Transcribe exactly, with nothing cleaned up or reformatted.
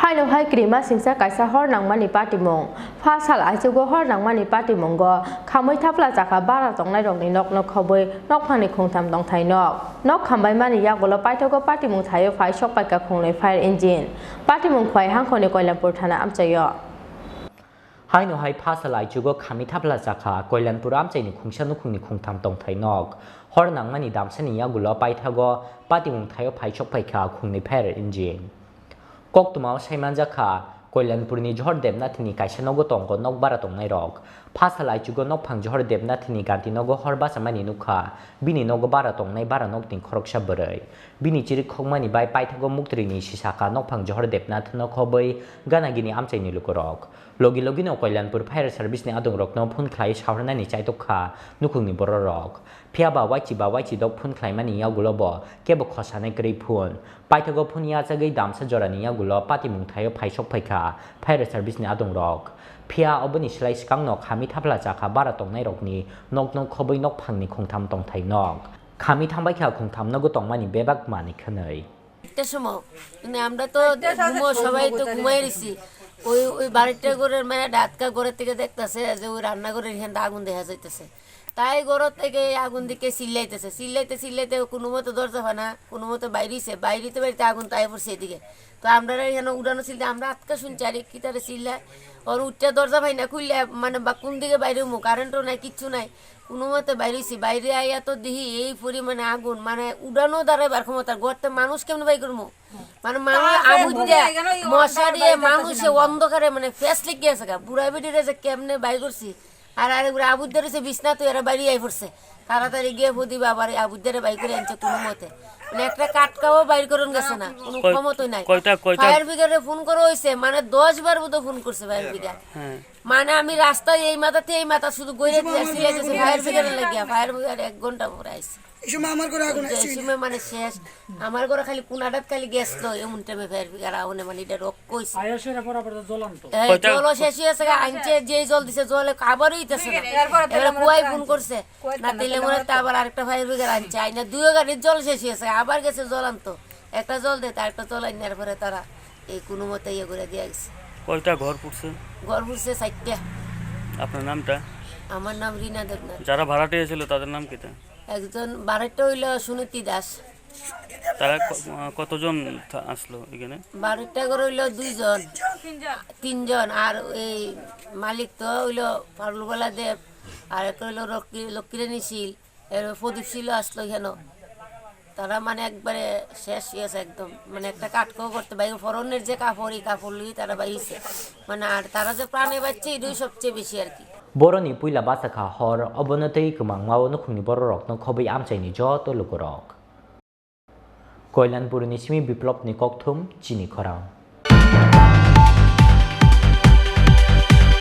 Haino hai krima singsa kaisa hor nangmani patimung. Pha sal aichugo hor nangmani patimungo khamwi thapla chakha bara tongnairokni nokno khobwi nokphangni khungtham tongthai nok. Nok khambaimani yagulo paithago patimung thaio phai sokpaikha khungnwi fire engine. Patimung khwlai hangkhoni Koilampur thana amchaio. Haino hai pha sal aichugo khamwi thapla chakha Koilampur amchaini khungsa nukhungni khungtham tongthai nok. Hor nangmani damsani yagulo paithago patimung thaio phai sokpaikha khungnwi fire engine. Koktwmao saimanjakha, Koilanpurni Johor Debnathni kaisa nogo tongo nok bara tongnairok. Pha sal aichugo nokphang Johor Debnathni ganti nogo hor bachamani nukha, bini nogo bara tongnai bara nokni khoroksa bwrwi. Bini chirik khokmani bai paithago muktrini sisaka nokphang Johor Debnathno khobwi ganagini amchaini lukurok. Logi logino Koilanpur Fire Serviceni adongrokno phone khlai sahornani chaitokha nukhungni bororok. Phiyaba waichi ba waichi dok phone khlaimani yagulo bo kebo khosanai kwrwi phone. Paithago phone yachagwi damsa jorani yagulo patimung thaio phai sokphaikha Fire Serviceni adongrok. Phiya oboni slai swkangno khamwi thapla chakha bara tongnairokni nokno khobwi nokphangni khungtham tongthai nok. Khamwi thangbaikha khungtham nogo tongmani bebak manwi khwnwi. একটা সময় মানে আমরা তো ঘুমো, সবাই তো ঘুমাই রইছি। ওই ওই বাড়িটা করে মানে ডাতকা করে থেকে দেখতাছে যে ওই রান্নাঘরের এখানে আগুন দেখা যাইতেছে। তাই ঘর থেকে আগুন দিকে চিল্লাইতেছে, চিল্লাইতে চিল্লাইতে কোনো মতে দরজা ফানা কোনো মতে বাইরেছে, বাইরেতে বাড়িতে আগুন তাই পড়ছে এদিকে। তো আমরা এখানে উড়ানো চিল্লা, আমরা আটকা শুনছি, আরে কি তারে চিল্লায়। ওর উঠতে দরজা ফাই না খুললে মানে বা কোন দিকে বাইরে হমু, কারেন্টও নাই, কিচ্ছু নাই। কোনো মতে বাইরেছি, বাইরে আইয়া তো দেখি এই পরিমাণে আগুন, মানে উড়ানো দাঁড়াইবার ক্ষমতা, গর্তে মানুষ কেমনে বাই করবো? মানে মানুষ আগুন দিয়ে মশা দিয়ে মানুষে অন্ধকারে মানে ফেস লিখে গেছে গা। বুড়া বেটিরে যে কেমনে বাই করছি, আর আরেকবার আবুদ্দার হচ্ছে বিছনা তো এরা বাইরে আই পড়ছে। তাড়াতাড়ি গিয়ে বুদি বাবার আবুদ্দারে বাই করে আনছে কোনো মতে। মানে একটা কাটকাও বাইর করুন গেছে না, কোনো কয়-, ক্ষমতাই নাই। কয়টা, কয়টা? ফায়ার ব্রিগেডে ফোন করা হয়েছে, মানে দশ বার বোধহয় ফোন করছে ফায়ার ব্রিগেড। হ্যাঁ। মানে আমি রাস্তায় এই মাথা থেকে এই মাথা শুধু গড়ে দিয়ে সিলাইতেছি ফায়ার ব্রিগেডের লাগিয়া, ফায়ার ব্রিগেড এক ঘন্টা পরে আইছে। এই সময় আমার ঘরে আগুন যে আছে। সময় মানে শেষ, আমার ঘরে খালি কোনাটাত খালি গ্যাস তো, এমন টাইমে ফায়ার ব্রিগেড আগুনে মানে এটা রক কইছে। আয়া সেরা পর আবার জ্বলান তো। এই কয়টা? জলও শেষ হয়ে গেছে, আনছে যেই জল দিছে, জলে আবারও হইতেছে না। এরপরে এবার তেলেমুড়া কুয়াই ফোন আনছে। করছে। কুয়াই না, তেলেমুড়া তেলেমুড়া তো আবার আরেকটা ফায়ার ব্রিগেড আনছে, আইনা দুইও গাড়ির জল শেষ হয়ে গেছে, আবার গেছে জ্বলান তো। একটা জল দে, তার একটা জল আইনার পরে তারা এই কোনো মতে ইয়ে করে দিয়ে গেছে। কয়টা ঘর পুড়ছে? ঘর পুড়ছে চারটা। আপনার নামটা? আমার নাম রিনা দেবনাথ। যারা ভাড়াটিয়া ছিল তাদের নাম কিতা? একজন ভাড়াটিয়া হইল সুনীতি দাস। তারা ক-, আহ, কতজন থা-, আসলো এখানে? ভাড়াটিয়া ঘর হইল দুইজন, তিনজন, আর এই মালিক তো হইল পারুলবালা দেব, আর একটা হইল লক্ষ্মী-, লক্ষ্মীরানী শীল। এর প্রদীপ ছিল আসলো কেন? তারা মানে একবারে শেষ হয়ে গেছে একদম। মানে একটা কাটকাও করতে বাইরে, পরনের যে কাপড়, এই কাপড় লুই তারা বাইরেছে। মানে আর তারা যে প্রাণে বাঁচছে, এটাই সবচেয়ে বেশি আর কি। Boroni puila bachakha hor, obono tei kwmangmao nukhungni bororokno khobwi amchaini joto lukurok. Koilanpurni simi Biplopni kokthum chini khorang.